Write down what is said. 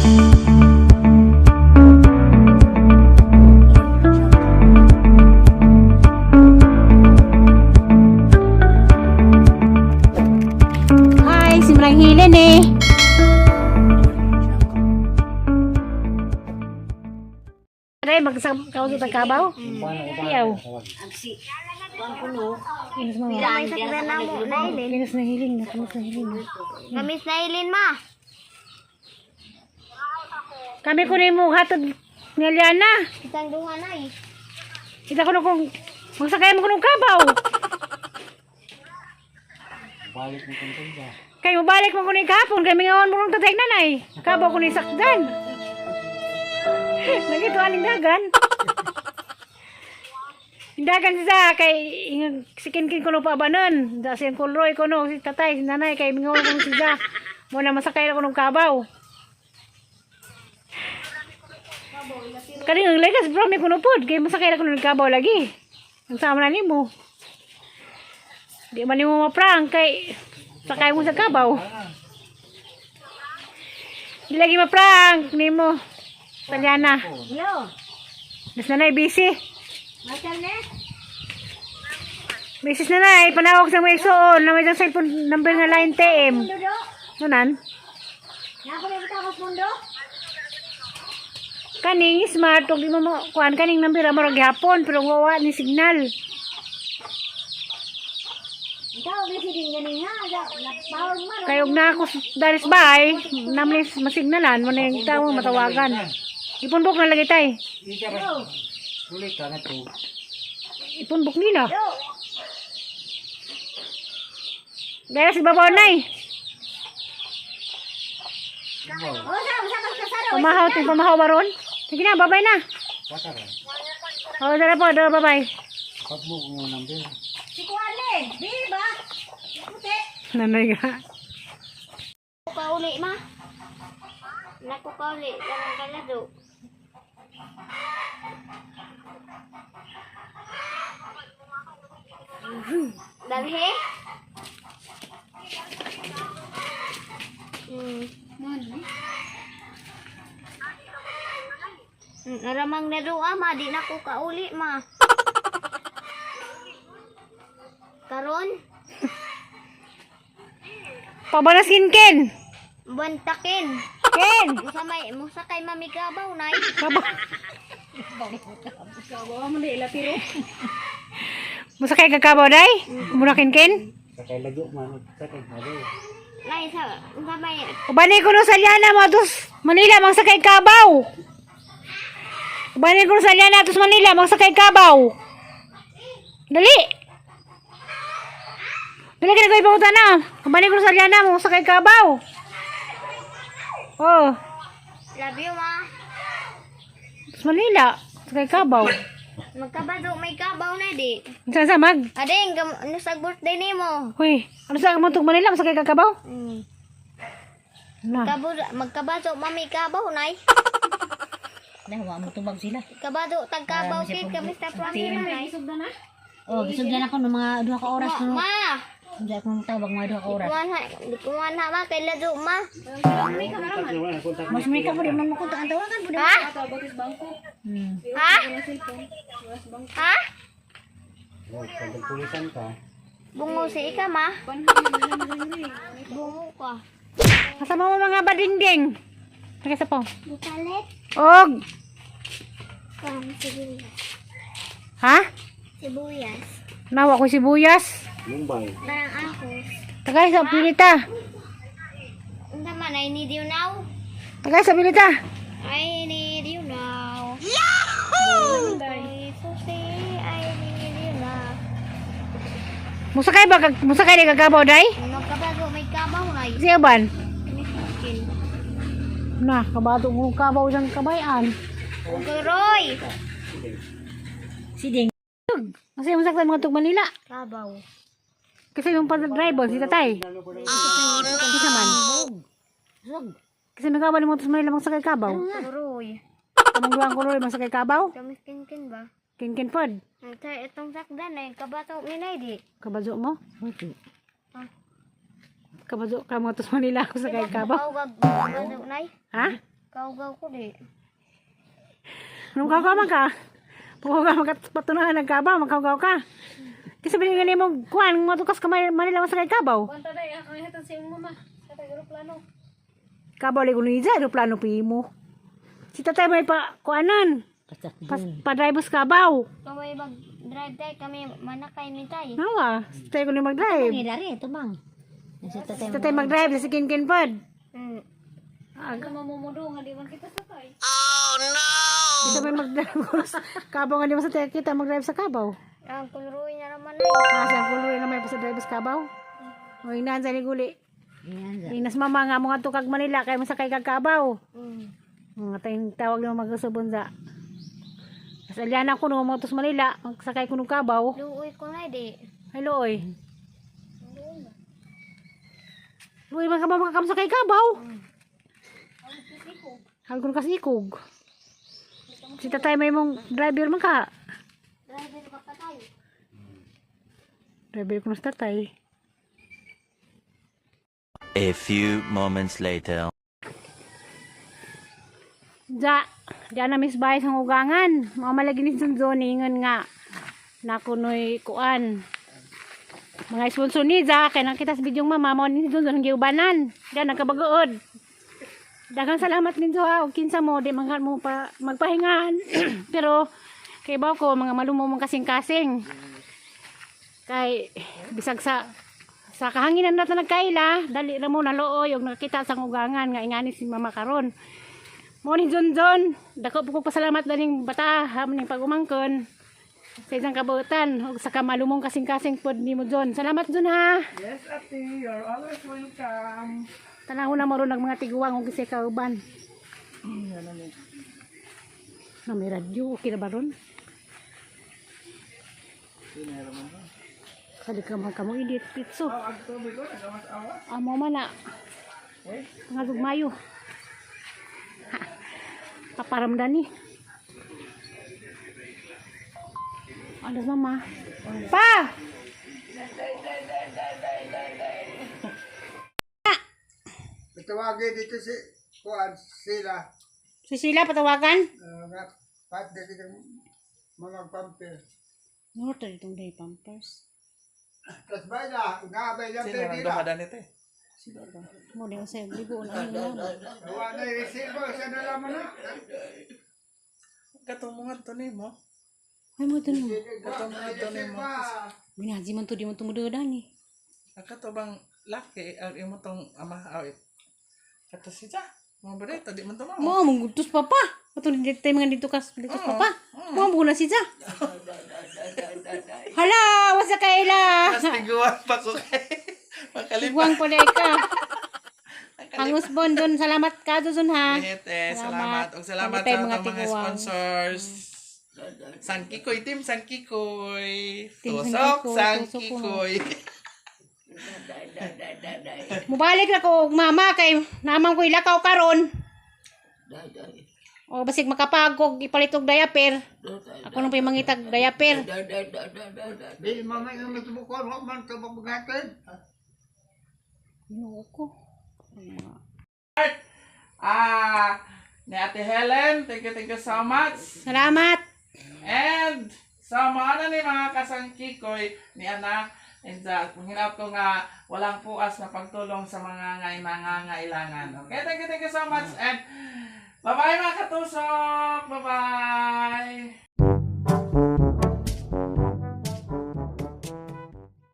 Hi, si Marang Hilen eh. Aray, magsam kausap ang kabaw? Iyaw. Linis mga. May sakdan na mo, Nailin. Linis na hiling na, kamis na hiling na. Kamis Nailin, ma. Kami ko na yung hatod ni Aliana. Isang duha na eh. Kita ko na kung magsakay mo ko ng kabaw. Balik mo kung tanda. Kay mabalik mo ko ni kahapon, kay mingawan mo nung tatay nanay. Kabaw ko ni sakdan. Nagito aning dagan. Dagan siya kay ingag si Kinkin ko no pa abanon. Da si Uncle Roy ko no, si tatay, si nanay kay mingawan ko siya. Mo na masakay ako ng kabaw. Kaning ang lagas bro may kuno pod kay masakay ako ng kabaw lagi. Ang sama na nimo. Di man nimo ma-prank kay sakay mo sa kabaw. Di lagi ma-prank nimo. Talyana. Yo. Mas nanay busy. Masal na? Mrs. Nanay, panawag sa mga igsoon na may isang cellphone number nga line TM. Mundo. Nunan? Nako na bitawos mundo. Kaning smart, ug di mo kuan kaning number mo ra gihapon pero wa ni signal. Ikaw busy din ganin ha. Napawag man. Kay og na ako dalis bay, namlis masignalan mo na yung tao matawagan. Ipunbok na lagi tay. Ika ba? Ulit ka na to. Ipunbok nila. Yo. Gaya si babaw nay. Wow. O sa sa kasaro. Pamahaw ting pamahaw baron. Sige na, babay na. Baka ra. Oh, dara po, dara babay. Pag mo kung number. Si Kuan eh. Di ba? Puti. Nanay ka. Kauli ma. Nako kauli kanang kalado. Dalhi? Aramang naduha ma, di na ko kauli ma. Karon, Pabalas kin. bantakin. Ken. Musa may musa kay mami kabaw nay. Kabaw. Musakay ka kabaw day? Mura kin kin? Sakay lago man. Sakay halo. Nay sa sa may Ubani ko no sa Liana mo atos Manila magsakay kabaw. Ubani ko no sa Liana atos Manila magsakay kabaw. Dali. Dali ka na ko ipangutan na. Ubani ko no sa Liana mo magsakay kabaw. Oh, love you ma. atos Manila sakay kabaw. Magkabado may kabaw na di. Saan sa mag? Ading ano sa birthday nimo? Hoy, ano sa mo tug Manila masakay ka kabaw? Na. Kabo magkabato mami kabaw nay. Dah, wa mo tubag sila. Kabado tag kabaw kid kami sa promise nay. Oh, gisugdan ako ng mga duha ka oras Ma, no. ma. Hindi ako tawag mga duha ka oras. Kuan ha, di kuan ha ma kay lado ma. Mas may ka po di man mo kontak ang tawagan po. Ha? Ha? Ha? Pag pulisan ka. Bungo si ika ma. Bungo ka. Kasama mo mga badingding. Tagay sa po. Bukalit Og. kan sibuyas. Ha? Sibuyas. Nawa ko sibuyas. Mumbai. Parang ako. Tagay sa pilita. Unsa man I need you now. Tagay sa pilita. I need you now. Yahoo! Susi, I need you now. Musakay ba kag musakay di kagabaw day? Magkabago may kabaw na. Siya ban? Kinikin. Na, kabato mo kabaw dyan kabayan. Uguroy! Siding. Kasi yung saktan mga tug Manila. Kabaw. Kasi yung pa-driver si tatay. Kasi man. Kasi may kabaw mo sa Manila magsakay kabaw. Uguroy. Among duwang kuloy magsakay kabaw. Kamiskinkin ba? Kinkin pod. Nagtay itong sakdan ay kabato minay di. Kabazo mo? Ah. Kabazo ka mga tos Manila ako sakay kabaw. Kabaw gag kabato nay. Ha? Kaugaw ko di. Anong kaugaw man ka? Pagkaugaw man ka, patunahan ng kabaw, magkaugaw ka. Kasi binigyan mo, kuan, matukas ka Manila masakay kabaw. Kwanta day, akong hatag sa imong mama. Sa aeroplano. Kabaw lagi niya, aeroplano pa mo. Si tatay may pa, kuanan, Pasak pas, pa-drive sa kabaw. Kung may mag-drive tayo kami, manakay mi tayo. Nawa, si tatay ko ni mag-drive. Ni dari ito bang. Nasa tatay Si tatay mag-drive, si Kinkin pod. Kita may mag-drive. Kabaw nga di mo sa tayo kita mag-drive sa kabaw. Ang kulruin na naman ay. Kasi ang kulo na may pa sa drive sa kabaw. O inahan sa ni guli. Yan. Inas mama nga mga tukag Manila kay masakay kag kabaw. Mga tayong tawag na magasubon sa. As alyan ako no motos Manila, magsakay ko ng kabaw. Luoy ko na di. Hello oy. Luoy man ka ba makakamsakay kabaw? Hal ko kasi ikog. Si tatay may mong driver man ka. Driver ka pa tayo. Driver ko na si tatay. A few moments later. Ja, diyan na miss bahay sa ugangan. Mga malagi ni Zunzon, ingon nga. Nakunoy kuan. Mga sponsor ni Ja, kay nakita sa bidyong mama mo ni Zunzon ang giubanan. Diyan nagkabagood. Daghang salamat ninyo ha, og kinsa mo di man mo pa magpahingahan. Pero kay ba ko mga malumo mong kasing-kasing. Kay bisag sa kahanginan nato nagkaila, dali ra mo naluoy og nakita sa ugangan nga ingani si mama karon. Mo ni John John, dako po ko pasalamat daning bata ham ning pag-umangkon sa isang kabuutan ug sa kamalumong kasing-kasing pod nimo John. Salamat John ha. Yes, Ate, you're always welcome. Tanaw na mo ron ang mga tiguang ug kisay kauban. Na may radyo, okay na ba ron? Kali ka man kamo edit pitso. Amo man na. Nga Mayo. Ha, paparamdan ni. Alas mama. Pa! Tawagin dito si Kuan sila. Si Sheila patawagan. Nga, pat dito ng mga pamper. No, to itong day pampers. Tapos ba na, naabay lang tayo nila. Mo di sa ligo na ano na. Gawa na yung resibo, sa nalaman na. Katong mga to nimo. Ay mo to no. Katong mga to nimo. Binaji man to di man tumududan ni. Ang kato bang laki ang imo tong ama aw. Kato siya. Mga bareta di man to mao. Mo mong papa. Ato ni tayo mga dito kas dito papa. Mo mo na siya. Hala, wasa kaila. Mas tiguan pa ko kay. Makalipa. Iguang pala ka. Angus Bon Don, salamat ka Don ha. Eh, salamat. Og salamat Pagkatay sa mga atong mga tiguang. sponsors. San Kikoy, Team San Kikoy. Team San Tusok Kikoy, San tusok ko. Kikoy. Mubalik na ko og mama kay namang ko ilakaw karon. O basig makapagog ipalit og diaper. Ako nang pimangitag diaper. Di, mama yung matubukon, huwag man ito mabugatin. Ginoo ko. Ah, ni Ate Helen, thank you so much. Salamat. And sa mga na ni mga kasangkikoy ni Ana and hinaut ko nga walang puas na pagtulong sa mga nangangailangan. Okay, thank you so much. And bye-bye mga katusok! Bye-bye!